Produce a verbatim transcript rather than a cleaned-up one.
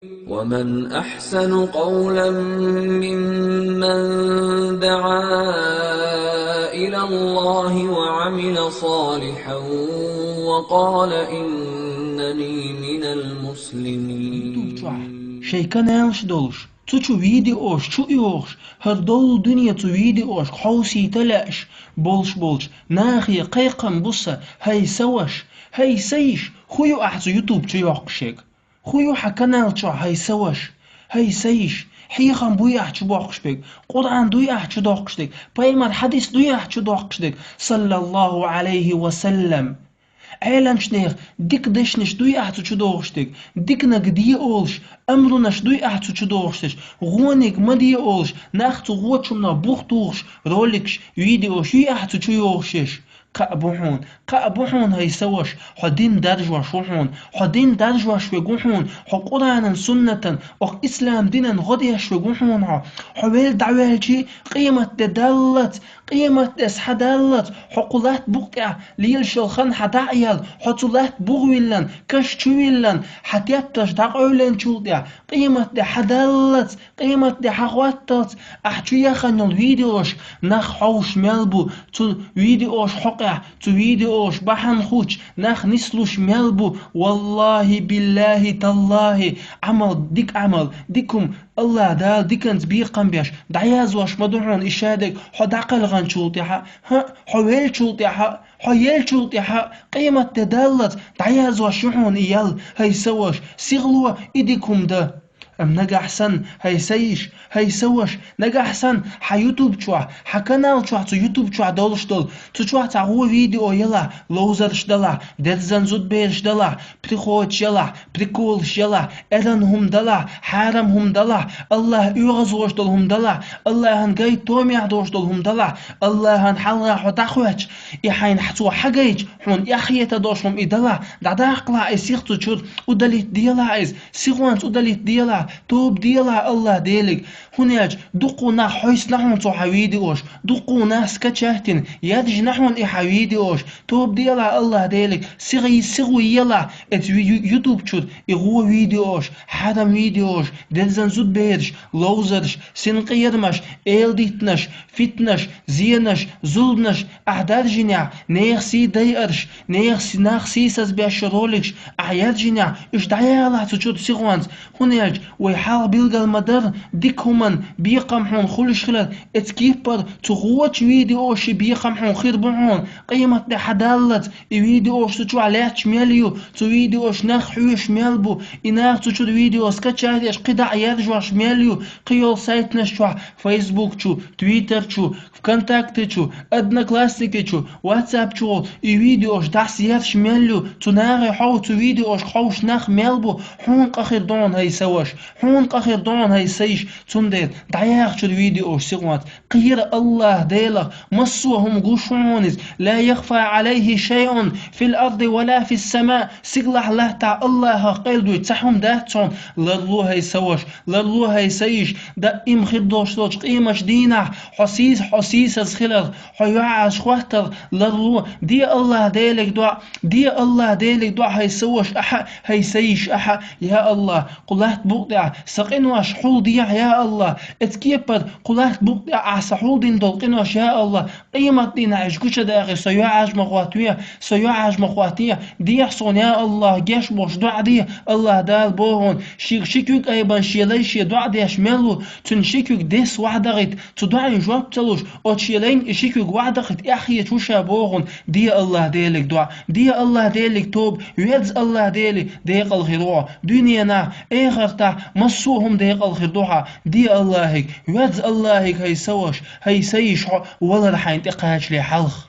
ومن أحسن قولا ممن دعا إلى الله وعمل صالحا وقال إنني من المسلمين. Шоай каналаш долаш, цу чу видеош чу йоагӀаш, хӀара долу дуьне цу видеошка хьовсийта лаьаш болуш болчу нахе кхайкхам бу сан: хӀай сан ваша, хӀай сан йиша, хӀун ю ахь цу YouTube чу йоккхуш ерг? ХӀун ю хьан канал чохь, хӀай сан ваша, хӀай сан йиша? Хьехам буй ахь чу боккхуш берг? Къуръан дуй ахь чу доккхуш дерг? Пайхамар хьадис дуй ахь чу доккхуш дерг, саллаллаху Ӏалайхи ва саллам? Ӏеламчу нехан дика дешнаш дуй ахь цу чу дохуш дерг? Диканиг де олуш, амрунаш дуй ахь цу чу дохуш дерш? ГӀониг ма де олуш, нах цу гӀочу хӀуманах бух тухуш роликаш, видеош юй ахь цу чу йохуш ерш? Кхаъ бу хьуна, кхаъ бу хьуна, хӀай сан ваша, хьо дин даржош ву хьуна, хьо дин даржош верг ву хьуна, хьо Къуръанан, суннатан, окху ислам динан гӀо деш верг ву хьуна хьо. Хьо велла дӀаваьлчи, къематде даллалц, къематде схьадаллалц, хьо кху латта букъа тӀехь лелаш йолу хан хьан дӀа а яьлла, хьо цу латта бугӀа виллина, каш чу виллина, хьан тептарш дӀакъевлинчул тӀехь, къематде хьадаллалц, къематде хьахӀотталц, ахь чу яхана йолу видеош нах хьовсуш мел бу, цу видеош хьокъехь, цу видеош бахьана хуьлуш нах нислуш мел бу, валлахи, биллахи, таллахи, Ӏамал, дика Ӏамал, дика хӀума, АллахӀ Дала диканца бекхам беш, дӀаязвеш ма ду хьуна и шадерг, хьо дӀакхелхинчул тӀаьхьа, хӀаъ, хьо веллачул тӀаьхьа, хьо еллачул тӀаьхьа, къематде даллалц дӀаязвеш ю хьуна и ял, хӀай сан ваша, сихло и дика хӀума дан. Амма нагахь санна, хӀай сан йиша, хӀай сан ваша, нагахь санна хьан YouTube чохь, хьан канал чохь, цу YouTube чохь долуш долу, цу чохь цхьа гӀо видео ялахь, ловзарш далахь, дерзан зудбераш далахь, приходаш ялахь, приколаш ялахь, эрна хӀума далахь, хьарам хӀума далахь, АллахӀ оьгӀазвеш долу хӀума далахь, АллахӀан гайта томехь долуш долу хӀума далахь, АллахӀан хьалха хьо дӀахӀоьттича, и хьайна цо хьагайча, хьуна эхь хета долуш хӀума и далахь, дӀадаккхалахь и сих цу чуьра, удалить делахь иза, сихонца удалить делахь, тоба делахь АллахӀ Делиг. ХӀунда аьлча дуккха нах хьовсийна хьуна цу хьан видеош, дуккха нах скачать йина, яздина хьуна и хьан видеош, тоба делахь АллахӀ Делиг, сихо, сихо елахь оцу ви-, ю-, YouTube чуьра и гӀо видеош, хьарам видеош, дерзан зудбераш, ловзарш, синкъерамаш, эладитанаш, фитнаш, зенаш, зулднаш, ахь даржинехь, нехан сий дайарш, нехан си-, нах сийсаз беш роликаш, ахь яржинехь, уьш дӀаялахь цу чуьра сихонца, хӀунда аьлча вай хьалха билгал ма-дарра, дика хӀуманна бекхам хьуна хуьлуш хилар, оцу кеппара цу гӀочу видеоший бекхам хьуна хир бу хьуна, къематде хьадаллалц, и видеош цу чохь лаьтташ мел ю, цу видеош нах хьоьжуш мел бу, и наха цу чуьра видео скачать еш, кхидӀа а яржош мел ю, кхин йолу сайтнаш чохь, Facebook чу, Twitter чу, ВКонтакте чу, Одноклассники чу, WhatsApp чу, и видеош дӀасаерш мел ю, цу нахе хьов-, цу видеошка хьовсуш нах мел бу, хьуна къа хир ду хьуна, хӀай сан ваша, хьуна къа хир ду хьуна, хӀай сан йиша, цундела дӀаяха чуьра видеош сихонца, кхера АллахӀ Делах, массо а хӀума гуш ву хьуна иза, ла яхфа Ӏалайхи шайъун фил арди ва ла фис сама, стигалахь, латтахь АллахӀах къайладойту цхьа хӀума дац хьуна, ларло, хӀай сан ваша, ларло, хӀай сан йиша, даим хир долуш долчу къематчу дийнахь хьо сийс-, хьо сийсаз хиларх, хьо юьхьӀаьржа хӀоттарх ларло, де АллахӀ Делиг доӀа, де АллахӀ Делиг доӀа, хӀай сан ваша, ахьа, хӀай сан йиша, ахьа, я АллахӀ, кху латта букъа тӀехь сан къинош хьулдехьа, я АллахӀ, оцу кеппара кху латта букъа тӀехь ахь сан хьулдина долу къинош, я АллахӀ, къематдийнахь уьш гучудахийта со юьхьӀаьржа ма хӀоттавехьа, со юьхьӀаьржа ма хӀоттавехьа, дехьа суна, я АллахӀ, геш болуш доӀа де, АллахӀ Дала боху хьуна, ши, ши куьг айбина шен лай шен доӀа деш мел ву, цуьнан ши куьг дес охьадахийта, цу доӀин жоп ца луш, оцу шен лайн и ши куьг охьадахийта эхь хеташ ву ша боху хьуна, де АллахӀ Делиг доӀа, де АллахӀ Делиг тоба, верза АллахӀ Дела, декъал хир ву хьо дуьненахь, эхартахь, массо а хӀума декъал хир ду хьан, де АллахӀига, верза АллахӀига, хӀай сан ваша, хӀай сан йиша, хьо валар хьайна тӀекхачале хьалха.